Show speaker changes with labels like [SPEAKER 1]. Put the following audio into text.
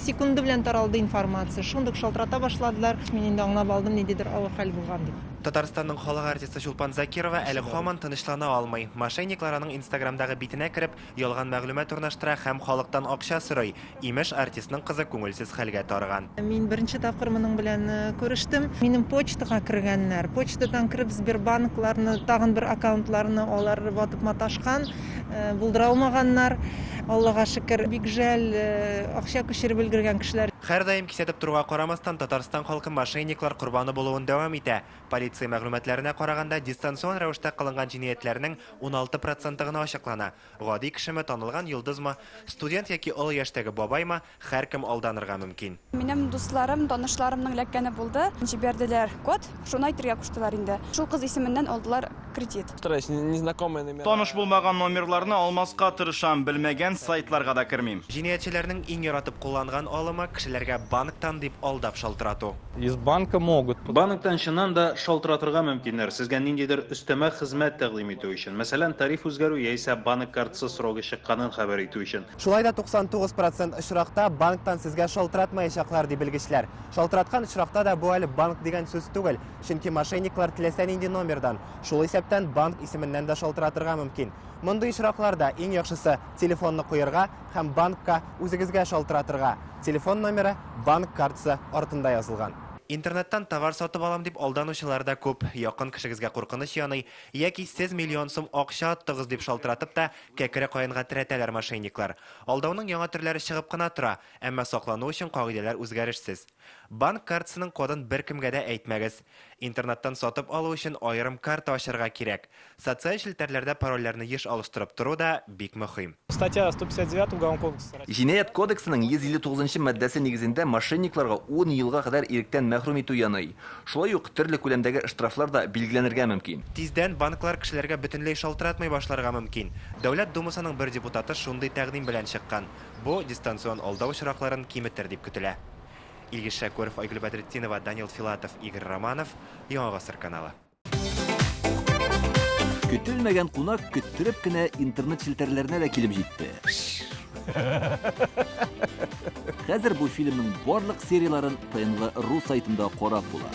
[SPEAKER 1] Секунды белән таралды информация. Шундук шалтырата башладылар. Мин инде аңлап алдым, ниндидер авыр хәл булган дип.
[SPEAKER 2] Татарстанның халык артисты Чулпан Закирова әле һаман тынычлана алмый. Мошенниклар аның Инстаграмдагы битенә кереп, ялган мәгълүмат урнаштыра һәм халыктан акча сорый. Имеш, артистның кызы күңелсез хәлгә тарыган.
[SPEAKER 1] Мин беренче тапкыр моның белән күрештем. Минем почтага кергәннәр. Почтадан кереп Сбербанкларны, тагын бер аккаунтларны алар ватып маташкан. Булдыра алмаганнар. Аллага шөкер, бик жәл, акча күчереп өлгергән кешеләр.
[SPEAKER 2] Һәрдаим кисәтеп торуга карамастан, Татарстан халкы мошенниклар корбаны булуын дәвам итә. Полиция мәгълүматларына караганда, дистанцион рәвештә кылынган җинаятьләрнең 16 проценты гына ачыклана. Гади кешеме, танылган йолдызмы, студент яки олы яшьтәге бабаймы, һәркем алданырга мөмкин.
[SPEAKER 3] Минем дусларым, танышларымның эләккәне булды. Җибәрделәр код, шуны әйтергә куштылар инде. Шул кыз исеменнән алдылар кредит.
[SPEAKER 4] Таныш булмаган номерларны алмаска тырышам, белмәгән сайтларга да кермим.
[SPEAKER 2] Җинаятьчеләрнең иң яратып кулланган алымы, кешеләргә банктан дип алдап шалтырату.
[SPEAKER 5] Из банка могут.
[SPEAKER 6] Банктан чыннан да шалтыратырга мөмкиннәр, сезгә ниндидер өстәмә хезмәт тәкъдим итү өчен, мәсәлән, тариф үзгәрү яисә банк картасы срогы чыкканын хәбәр итү өчен.
[SPEAKER 2] Шулай да 99 процент очракта банктан сезгә шалтыратмаячаклар, ди белгечләр. Шалтыраткан очракта да бу әле банк дигән сүз түгел, чөнки мошенниклар теләсә нинди номердан, шул исәптән банк исеменнән дә шалтыратырга мөмкин. Мондый очракларда иң яхшысы телефонны куерга һәм банкка үзегезгә шалтыратырга. Телефон номеры банк картасы артында язылган. Интернеттан товар сатып алам дип алданучылар да күп. Якын кешегезгә куркыныч яный яки сез миллион сум акча оттыгыз дип шалтыратып та кәкре каенга терәтәләр мошенниклар. Алдауның яңа төрләре чыгып кына тора, әмма саклану өчен кагыйдәләр үзгәрешсез. Банк картасының кодын беркемгә дә әйтмәгез. Интернеттан сатып алу өчен аерым карта ачарга кирәк. Социаль челтәрләрдә парольләрне еш алыштырып тору да бик мөхим.
[SPEAKER 7] Статья 159 Уголовного кодекса России.
[SPEAKER 8] Җинаять кодексының 159 нчы маддәсе нигезендә мошенникларга ун елга кадәр иректән мәхрүм итү яный. Шулай ук төрле күләмдәге штрафлар да билгеләнергә мөмкин.
[SPEAKER 2] Тиздән банклар кешеләргә бөтенләй шалтыратмый башларга мөмкин. Дәүләт Думасының бер депутаты шундый тәкъдим белән чыккан. Бу дистанцион алдау очракларын киметер дип көтелә. Илгиз Шәкүров, Айгөл Бәдретдинова, Данил Филатов, Игорь Романов, Яңа Гасыр каналы.
[SPEAKER 8] Көтелмәгән кунак көттереп кенә интернет челтәрләренә дә килеп җитте. Хәзер бу фильмның барлык серияләрен ТНВ.ру сайтында карап була.